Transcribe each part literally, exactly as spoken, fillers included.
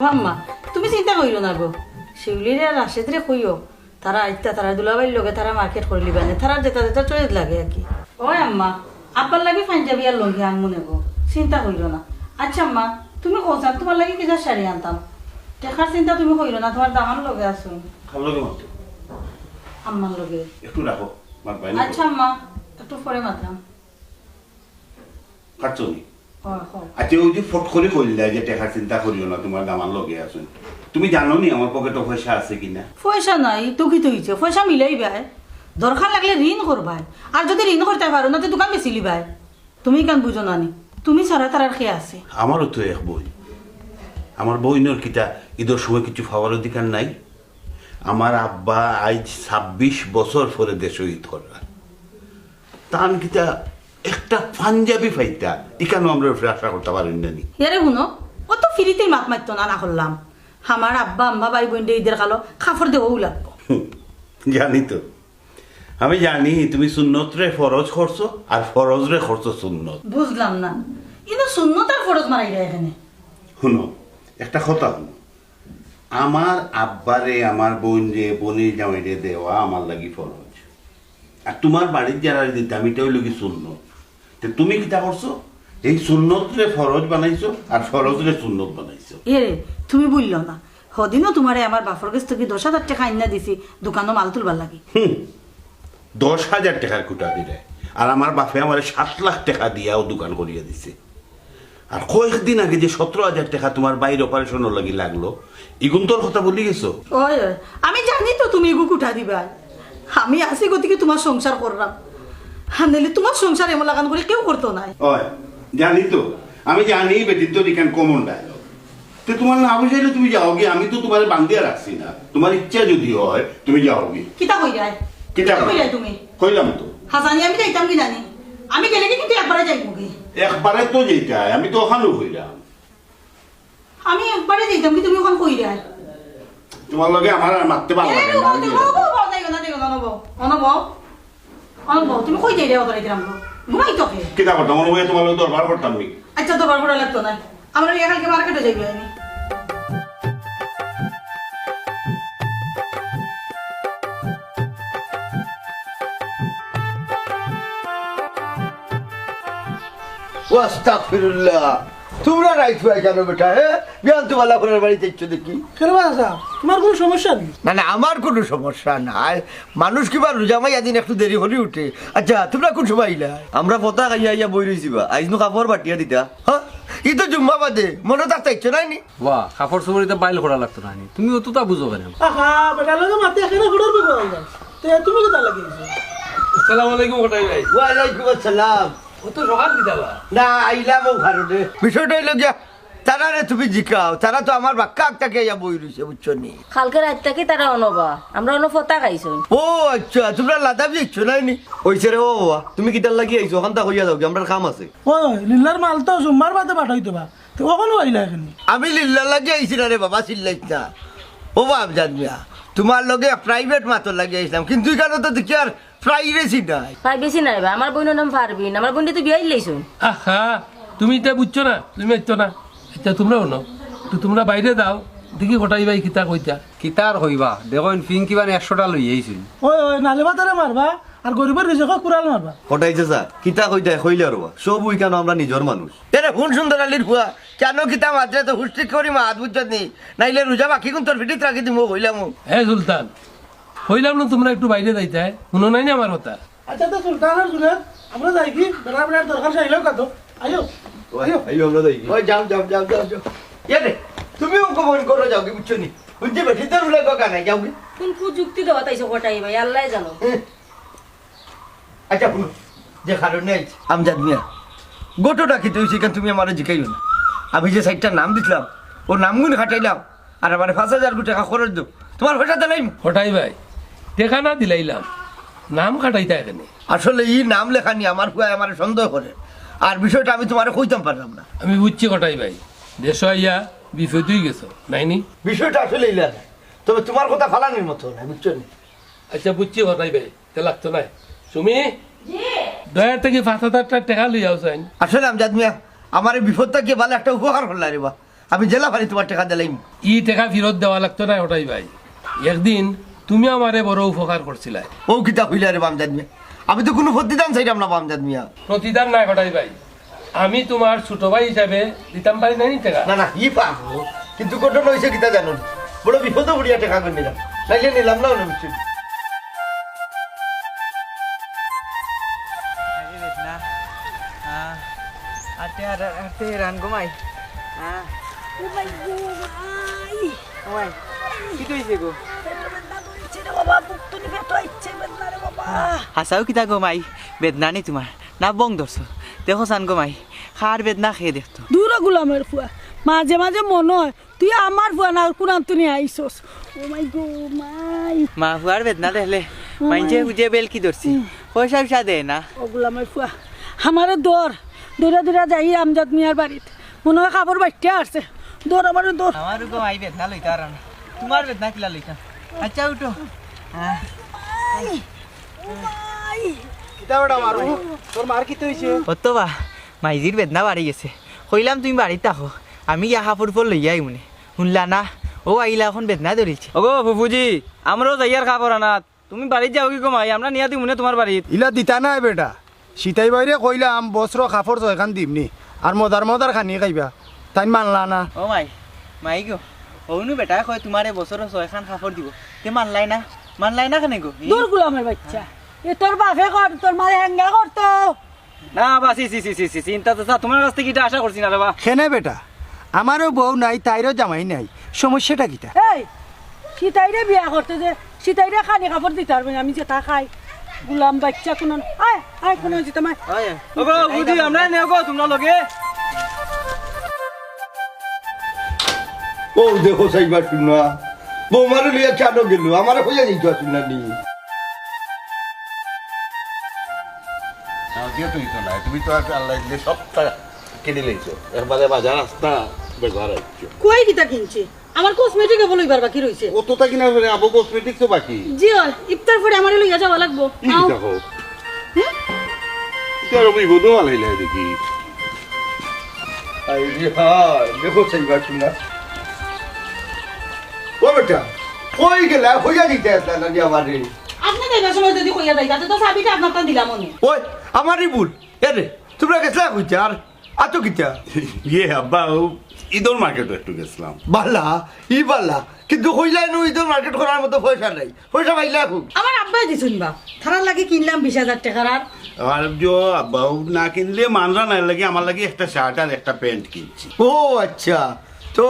ও আম্মা, তুমি চিন্তা করিও না গো। শিউলিরে আর রাশেদরে কইও, তারা আইতা, তারা দুলাভাইর লগে তারা মার্কেট করিলিবা নে, তারা যেটা যেটা চয়েস লাগে আর কি। ওই আম্মা, আব্বার লাগি পাঞ্জাবি আর লুঙ্গি আনমু নে গো, চিন্তা করিও না। আচ্ছা আম্মা, তুমি কও চাইন, তুমার লাগি কিতা শাড়ি আনতাম? টেকার চিন্তা তুমি করিও না, তুমার দামান লগে আছইন। কার লগে মাতো? আম্মার লগে। একটু রাখো, আমার বাইরে আচ্ছা আম্মা, একটু পরে মাতরাম। কাটছো নি? অয়, অয়। আচ্ছা, ওই যে ফট করি কইলা যে টেকার চিন্তা করিও না, তুমার দামান লগে আছইন। তুমি জানো নি আমার পকেটো পয়সা আছে কিনা? পয়সা নাই তো কিতা অইছে, পয়সা মিলাইবায়, দরকার লাগলে ঋণ করবায়, আর যদি ঋণ করতায় পারো না তে দোকান বেচিলিবায়। তুমি ইখান বুঝো না নি, তুমি ছাড়া তারার কে আছে? আমারও তো এক বইন, আমার বইনর কিতা ইদর সময় কিছু পাওয়ার অধিকার নাই? আমার আব্বা আইজ ছাব্বিশ বছর পরে দেশো ইদ কররা। তান কিতা একটা পাঞ্জাবি পাইতা, ইখানও আমরার উপরে আশা করতা পারইন না নি? এরে হুনো, অত ফিরিতে মাত মাততো না, না করলাম। আমার আব্বা আম্মা ভাই বইনরে ইদর কালো কাপড় দেওয়াউ লাগবো। হুম, জানি তো, আমি জানি তুমি সুন্নতরে ফরজ করছো আর ফরজরে করছো সুন্নত। বুঝলাম না, ইনো সুন্নত আর ফরজ মারাইরা এখানে। হুনো, একটা কথা হুনো, আমার আব্বারে, আমার বইনরে, বইনর জামাইরে দেওয়া আমার লাগি ফরজ। আর তুমার বাড়িত যারারে দিতাম, ইটা অইলো গি সুন্নত। তে তুমি কিতা করছো? এই সুন্নতরে ফরজ বানাইছো আর ফরজরে সুন্নত বানাইছো। এরে, তুমি বুঝলাও না, হদিনও তুমারে আমার বাপর গেছ থাকি দশ হাজার টেকা আইন্না দিছি দোকানো মাল তুলবার লাগি। হুম, দশ হাজার টেকার কুটা দিরায়, আর আমার বাপে আমারে সাত লাখ টেকা দিয়াও দোকান করিয়া দিছে। আর কয়েকদিন আগে যে সতেরো হাজার টেকা তুমার ভাইর অপারেশনর লাগি লাগলো, ইগুনতর কথা ভুলি গেছো? ওই, ওই, আমি জানি তো তুমি ইগু কুটা দিবায়। আমি আছি গতিকে তুমার সংসার কররাম। আর নাইলে তুমার সংসার এমন লাগান করি কেউ করতো নায়। ওই, জানি তো, আমি জানি বেটিন্তর ইখান common dialogue। তে তুমার না বুঝাইলে তুমি যাওগি, আমি তো তুমারে বান্ধিয়া রাখছি না। তুমার ইচ্ছা যদি অয়, তুমি যাওগি। কিতা কইরায়? কিতা কিতা কইরায় তুমি? কইলাম তো। হাসানি, আমি যাইতাম কিনা নি? আমি গেলে কি কিন্তু একবারে যাইমুগি। একবারে তো যাইতায়, আমি তো অখানউ কইরাম। আমি একবারে যাইতাম কি তুমি অখান কইরায়? তুমার লগে আমার আর মাততে ভালা লাগে না, আমি যাইরাম। যাইও না, যাইও না, অনো বও। অনো বও। অনো বও, তুমি কই যাইরায় অত রাইতে আমগো? ঘুমাই তো কে? কিতা করতাম? অনো বইয়া তুমার লগে দরবার করতাম নি? আচ্ছা, দরবার করা লাগতো নায়। আমরা ইয়া কালকে মার্কেটো যাইবায় নি। ও আস্তাগফিরুল্লাহ। তুমরা রাইত পুয়ায় কেনে বেটা, হে? বিয়ান তো ভালা করার বাড়িত আইছো দেখি। কেনে বা চাচা, তুমার কুনু সমস্যা নি? না, না, আমার কুনু সমস্যা নাই। মানুষ কিবা রোজা মাইয়া দিন একটু দেরি করি উঠে। আচ্ছা, তুমরা কুন সময় আইলায়? আমরা ফতা খাইয়া আইয়া বই রইছি বা। আইজ নু কাপড় বাটিয়া দিতা। হ্যাঁ? ই তো জুম্মা বাদে। মনো থাকতো ইচ্ছা নাই নি? ওয়া, কাপড় চোপড় ইতা বাইল করা লাগতো না নি। তুমি অততা বুঝো কেনে? আহা, বেটার লগে মাতে এখানে ঘুরর বেগর আইলায়। তে তুমি কিতা লাগি আইছো? আসসালামু আলাইকুম কটাই ভাই। ওয়ালাইকুম আসসালাম। অত সকাল কিতা বা? না, আইলাম অউ কারণে। বিষয়টা অইলো গিয়া, তারারে তুমি জিকাও, তারা তো আমার বাক্কা আগ থাকি আইয়া বই রইছে, বুঝছো নি? কালকে রাইত থাকি তারা অনো বা, আমরা অনো ফতা খাইছইন। ও আচ্ছা, তুমরা লাদাবি আইছো নায় নি? অইছে রে ও বাবা, তুমি কিতার লাগি আইছো? অখানতা কইয়া যাওগি, আমরার কাম আছে। ওই, লিল্লার মাল তো জুম্মার বাদে পাঠাইতো বা, তে অখনউ আইলায় কেনে? আমি লিল্লার লাগি আইছি না রে বাবা, চিল্লাইছ না। ও বাপ জান মিয়া, তুমার লগে private মাতর লাগি আইছলাম, কিন্তু ইখানো তো দেখি আর privacy নাই। Privacy নাই বা, আমার বইনর নাম পারভিন, আমার বইনরে তো বিয়া দিলাইছইন। আহা, তুমি ইতা বুঝছো না, তুমি মাততো না। আচ্ছা, তুমরা অনো, তো তুমরা বাইরে যাও, দেখি কটাই ভাই কিতা কইতা। কিতা আর কইবা, দেখইন ফিন কিবা একশোটা লই আইছইন। ওই, ওই, নালে বা তারে মারবা, আর গরিবর রিজিকো কুড়াল মারবা। কটাই চাচা, কিতা কইতায় কইলে আর বা, সব ইখানো আমরা নিজর মানুষ। এরে হুন সুন্দর আলীর পুয়া, কেনে কিতা মাতরে তো হুশ ঠিক করি মাত, বুঝছত নি? নাইলে রোজা বাকি কুন তোর পিঠিত রাখি দিমু, কইলাম। হে সুলতান, কইলাম না তুমরা একটু বাইরে যাইতায়, হুনো নাই নি আমার কথা? আচ্ছা, তো সুলতান আর জুনেদ, আমরা যাইগি, বেড়া বেড়ার দরকার সাইলেও কাটো। আইও, আইও। আইও, আমরা যাইগি। ওই যাও, যাও, যাও, যাও, যাও। এরে, তুমিও কমন করো যাওগি, বুঝছো নি? বুঝছি বেটি তোর উলে গো কানাই যাওগি। কুন কুযুক্তি দেওয়াত আইছো কটাই ভাই, আল্লায় জানো। হুম। আচ্ছা, হুনো, যে কারণে আইছি। আমজাদ মিয়া, ঘটনা কিতা অইছে ইখান তুমি আমারে জিকাইও না। আমি যে চাইরটা নাম দিছলাম, অউ নামগুন কাটাইলাম, আর আমারে পাঁচ হাজার টেকা খরচ দেও, তুমার পয়সা দিলাইমু। কটাই ভাই, টেকা না দিলাইলাম, নাম কাটাইতায় কেনে? আসলে ই নাম লেখানি আমার পুয়ায় আমারে সন্দেহ করে, আর বিষয়টা আমি তুমারে কইতাম পারলাম না। আমি বুঝছি কটাই ভাই, দেশো আইয়া বিপদ অইগেছো, নায় নি? বিষয়টা আসলে ইলা না, তবে তুমার কথা ফালানির মতো না, বুঝছো নি? আচ্ছা, বুঝছি কটাই ভাই, তে লাগতো নায়। সুমি, জি। ডয়ার থাকি পাঁচ হাজার টেকা লইয়া আও চাইন। আসলে আমজাদ মিয়া, আমার ই বিপদ থাকি ভালা একটা উপকার করলা রে বা। আমি যেলা পারি তুমার টেকা দিলাইমু। ই টেকা ফিরত দেওয়া লাগতো নায় কটাই ভাই। একদিন তুমি আমারে বড় উপকার করছিলায়। অউ কিতা কইলায় রে বামজাদ মিয়া? আমি তো কুনু প্রতিদান চাইরাম না বামজাদ মিয়া। প্রতিদান নায় কটাই ভাই, আমি তুমার ছোট ভাই হিসাবে দিতাম পারি না নি টেকা? না, না, ই পারমু। কিন্তু ঘটনা অইছে কিতা জানো নি? বড় বিপদো পড়িয়া টেকা করি নিলাম। নাইলে নিলাম না অনে, বুঝছো নি? আরে বেদনা। আহ, আটে আর, আটে রান ঘুমাই। আহ। ও মাই গো, মাই। ও মাই, কিতা অইছে গো? পেটো বেদনা ধরছে রে বাবা, বুক তুলি পেটো আইছে বেদনা রে বাবা। হাছাউ কিতা গো মাই, বেদনা নি তুমার? না বং ধরছো? দেখো চাইন গো মাই, কার বেদনা কে দেখতো। দুরো গুলামর ফুয়া, মাঝে মাঝে মনো অয় তুই আমার ফুয়া না, কুনান তুনি আইছস। ও মাই গো, মাই। মা ফুয়ার বেদনা দেখলে ও মাই। মাইনষে বুঝে বেলকি ধরছি। হুম। পয়সা পয়সা দেয় না। ও গুলামর ফুয়া, আমারে ধর, ধইরা ধইরা যাই আমজাদ মিয়ার বাড়িত। মনো অয় কাপড় বাইট্টা আরছে। ধর আমারে ধর। আমার গো মাই বেদনা লইতা পারো না। তুমার বেদনা কিলা লইতা? আচ্ছা উঠো। হ্যাঁ। ও মাই। কিতা বেটা মারু? তোর মার কিতা অইছে? অতো বা, মাইজির বেদনা বাড়ি গেছে। কইলাম তুমি বাড়িত থাকো, আমি গিয়া কাপড় উপর লইয়া আইমুনে। হুনলা না, অউ আইলা অখন বেদনা ধরিলছে। ওগো ফুফুজি, আমরাও যাইয়ার কাপড় আনাত, তুমি বাড়িত যাওগি গো মাই, আমরা নিয়া দিমুনে তুমার বাড়িত। ইলা দিতা নায় বেটা, সিতাই ভাইরে কইলাম বছরো কাপড় ছয়খান দিমুনে, আর মজার মজার খানি খাইবা, তাইন মানলা না। ও মাই, মাই গো, অউ নু বেটায় কয় তুমারে বছরো ছয়খান কাপড় দিবো, তে মানলায় না, মানলায় না কেনে গো? দুর গুলামর বাইচ্চা, এ তোর বাপে কর, তোর মায়ে হেঙ্গা করতো। না বা, ছি, ছি, ছি, ছি, ছি, চিন্তা তো স্যার, তুমার কাছ থাকি ইটা আশা করছি না রে বা। কেনে বেটা, আমারও বউ নাই, তাইরও জামাই নাই, সমস্যাটা কিতা? এই, সিতাইরে বিয়া করতে যে, সিতাইরে খানি কাপড় দিতে পারবে না, আমি যেতা খাই, গুলাম বাইচ্চা কুনান। আয়, আয়, কুনান জিতা মায়। ওগো, বুঝি, আমরা নেও গো, তুমরা লগে। ও দেখো, সাইবা শুনা, বৌমারে লইয়া চানো গেল, আমারে কইয়া যাইতো আসুন না নি। না, দিয়া তুমি তো নাই, তুমি তো আর আল্লাহ দিলে সবটা কিনে লইছো, একবারে বাজার আস্তা বেজার আইছো। কই কিতা কিনছি? আমার cosmetic এ বলো এবার বাকি রইছে। অতটা কিনা করে আবো cosmetic তো বাকি। জি অয়, ইফতার পরে আমারে লইয়া যাওয়া লাগবো। ই আও। দেখো। হুম? ইটা রবি বধু আলাইলে দেখি। আই রে হায়, দেখো সাইবা শুনা। ও বেটা, কই গেলা? কইয়া দিতে আসলা না নি আমারে? আপনি যাইবার সময় যদি কইয়া যাই, তাতে তো চাবিটা আপনার তো দিলাম অনে। ওই, আমারই ভুল। এ রে, তুমরা গেছলা কইতে আর আতো কিতা? ইয়ে আব্বা, ও ইদর মার্কেটো একটু গেছলাম। বালা, ই বালা। কিন্তু কইলায় নু ইদর মার্কেট করার মতো পয়সা নাই। পয়সা পাইলা কই? আমার আব্বায় দিছইন বা। তারার লাগি কিনলাম বিশ হাজার টেকার আর। আর জো আব্বা, ও না কিনলে মানরা না, এর লাগি আমার লাগি একটা শার্ট আর একটা প্যান্ট কিনছি। ও আচ্ছা, তো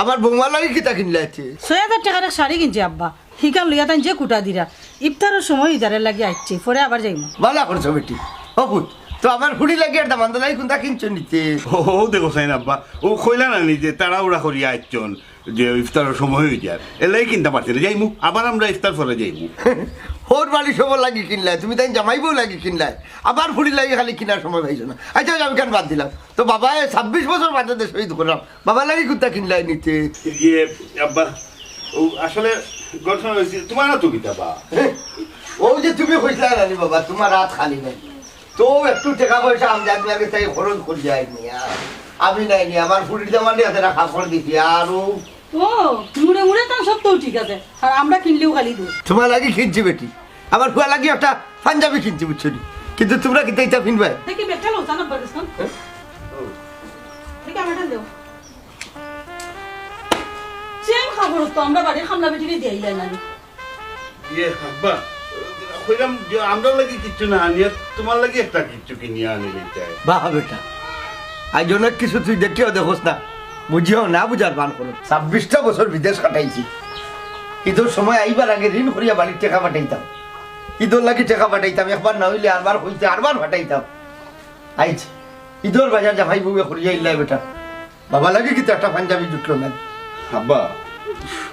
আমার বৌমার লাগি কিতা কিনলা আছে? ছয় হাজার টেকার এক শাড়ি কিনছি আব্বা। হিকান লইয়া তাইন যে কুটা দিরা, ইফতারর সময় ইদারের লাগি আইছি, পরে আবার যাইমু। বালা করছো বেটি। ও পুত, তো আমার ফুড়ি লাগি আর দামান দালাই কুনটা কিনছো নিতে? ও, ও দেখো চাইন আব্বা, ও কইলা না নি যে তাড়াহুড়া করিয়া আইছন, যে ইফতারর সময় অই যার, এর লাগি কিনতা পারছি না। যাইমু, আবার আমরা ইফতার পরে যাইমু। হউর বাড়ি সবর লাগি কিনলায়, তুমি তাইন জামাই বউ লাগি কিনলায়, আবার ফুড়ির লাগি খালি কিনার সময় পাইছো না। আচ্ছা, আমি কেন বাদ দিলাম, তো বাবায় ছাব্বিশ বছর বাদে তো শহীদ করলাম, বাবার লাগি কুনটা কিনলায় নিতে? ইয়ে, আব্বা, ও আসলে ঘটনা অইছে, তুমার আতো কিতা বা? ও যে তুমি কইছলায় না নি বাবা, তুমার আত খালি নাই। তো একটু টেকা পয়সা আমজাদ মিয়ার গেছ থাকি খরচ করি যাই নি, আর আমি নাই নি, আমার ফুড়ির দামান্ডি হাতে রাখা করে দিছি, আর ও ও, মুড়ে মুড়ে তান সব তো ঠিক আছে, আর আমরা কিনলেও খালি দুধ। তুমার লাগি কিনছি বেটি, আমার ফুয়ার লাগি একটা পাঞ্জাবি কিনছি, বুঝছো নি? কিন্তু তুমরা কিতা ইতা কিনবায়? দেখি বেটা লো, জানা পারিস না। হ্যাঁ? দেখি আমারটা দেও। চেন খাবার তো আমরা বাড়ির খামলা বেটিরে দিয়াই যায় না। ইয়ে, আব্বা, কইলাম যে আমরার লাগি কিচ্ছু না আনিয়া তুমার লাগি একটা কিচ্ছু কিনিয়া আনি লইতায়। বাহ বেটা, আইজ অনেক কিছু তুই দেখিয়াও দেখোস না, বুঝিয়াও না বুঝার ভান করো। ছাব্বিশটা বছর বিদেশ কাটাইছি, ইদর সময় আইবার আগে ঋণ করিয়া বাড়ির টেকা পাঠাইতাম, ইদর লাগি টেকা পাঠাইতাম, একবার না অইলে আরবার কইতে আরবার পাঠাইতাম। আইজ ইদর বাজার জামাই বউয়ে করিয়া ইল্লায় বেটা। বাবার লাগি কিতা একটা পাঞ্জাবি জুটলো না? আব্বা,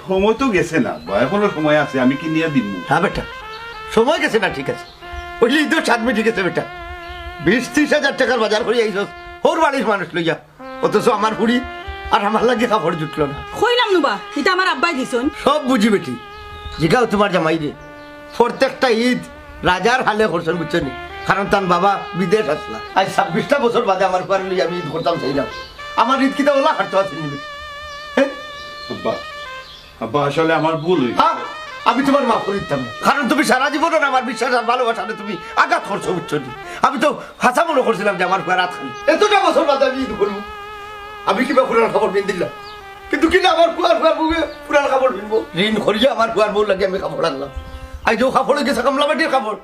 সময় তো গেছে না আব্বা, এখনো সময় আছে, আমি কিনিয়া দিমু। হ্যাঁ বেটা, সময় গেছে না, ঠিক আছে, অইলে ইদর সাত মিনিট গেছে বেটা। বিশ ত্রিশ হাজার টেকার বাজার করি আইছস, হউর বাড়ির মানুষ লইয়া, অথচ আমার ফুড়ি আর আমার লাগি কাপড় জুটলো না। কইলাম নু বা, ইতা আমার আব্বায় দিছইন। সব বুঝি বেটি, জিগাও তুমার জামাইরে। প্রত্যেকটা ইদ রাজার হালে করছইন, বুঝছো নি? কারণ তান বাবা বিদেশ আছলা। আইজ ছাব্বিশটা বছর বাদে আমার ফুয়ারে লইয়া আমি ইদ করতাম চাইলাম। আমার ঈদ কিতা ওলা খাটতো আছে নিবে? হ্যাঁ? আব্বা, আব্বা, আসলে আমার ভুল হইছে। হ্যাঁ, আমি তুমার মাফ করি দিতাম না, কারণ তুমি সারা জীবনর আমার বিশ্বাস আর ভালোবাসারে তুমি আঘাত করছো, বুঝছো নি? আমি তো হাছা মনো করছিলাম যে আমার ফুয়ার আত খালি। এতটা বছর বাদে আমি ঈদ করমু, আমি কিবা পুরান কাপড় পিন্দিলাম, কিন্তু কিনা আমার ফুয়ার ফুয়ার বুকে পুরান কাপড় পিনবো? ঋণ করিয়া আমার ফুয়ার বউর লাগি আমি কাপড় আনলাম। আইজ অউ কাপড় অইগেছে কামলা মাটির কাপড়।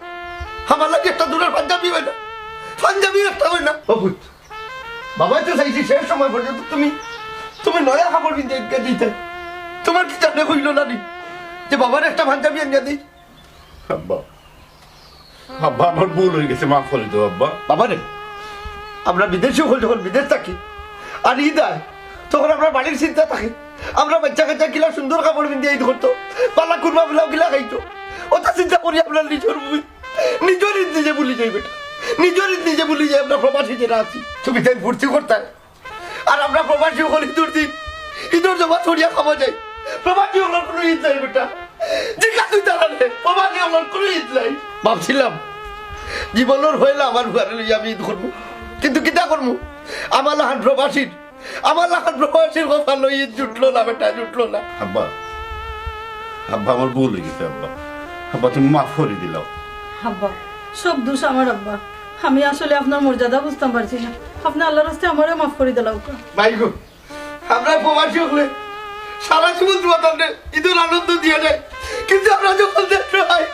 আমার লাগি একটা দূরের পাঞ্জাবি অয় না, পাঞ্জাবি একটা অয় না। ও পুত, বাবায় তো চাইছি শেষ সময় পর্যন্ত তুমি, তুমি নয়া কাপড় পিন্দিয়া দিতায়। তুমার কিতা জানে কইলো না নি যে বাবারে একটা পাঞ্জাবি আনিয়া দেই? আব্বা, আব্বা, আমার ভুল হইগেছে, মাফ করি দেও আব্বা। বাবারে, আমরা বিদেশি অকল যখন বিদেশ থাকি আর ঈদ আয়, তখন আমরার বাড়ির চিন্তা থাকে। আমরার বাইচ্চা কাইচ্চা কিলা সুন্দর কাপড় পিন্দিয়া ঈদ করতো, বালা কুরমা পোলাও কিলা খাইতো, অতা চিন্তা করি আমরার নিজর ভুল, নিজর ঈদ নিজে ভুলি যাই বেটা, নিজর ঈদ নিজে ভুলি যাই আমরা প্রবাসী যেরা আছি। তুমি তাইন ফুর্তি করতায়, আর আমরা প্রবাসী অকল ঈদর দিন, ঈদর জমা ছড়িয়া খাওয়া যায়। প্রবাসী অকলর কুনু ঈদ নাই বেটা। জিজ্ঞাসা তুই তারা রে, প্রবাসী অকলর কুনু ঈদ নাই। ভাবছিলাম, জীবনর পয়লা আমার ফুয়ারে লইয়া আমি ঈদ করমু, কিন্তু কিতা করমু? আমার লাখান প্রবাসীর, আমার লাখান প্রবাসীর কপালো ঈদ জুটলো না বেটা, জুটলো না। আব্বা, আব্বা, আমার ভুল হইগেছে আব্বা। আব্বা, তুমি মাফ করি দিলাও। আব্বা, সব দোষ আমার আব্বা। আমি আসলে আপনার মর্যাদা বুঝতাম পারছি না। আপনে আল্লার ওয়াস্তে আমারেও মাফ করি দিলাউক্কা। ভাই গো, আমরা প্রবাসী অকলে সারা জীবন তুমার তানরে ঈদর আনন্দ দিয়া যাই, কিন্তু আমরা যখন দেশো আই,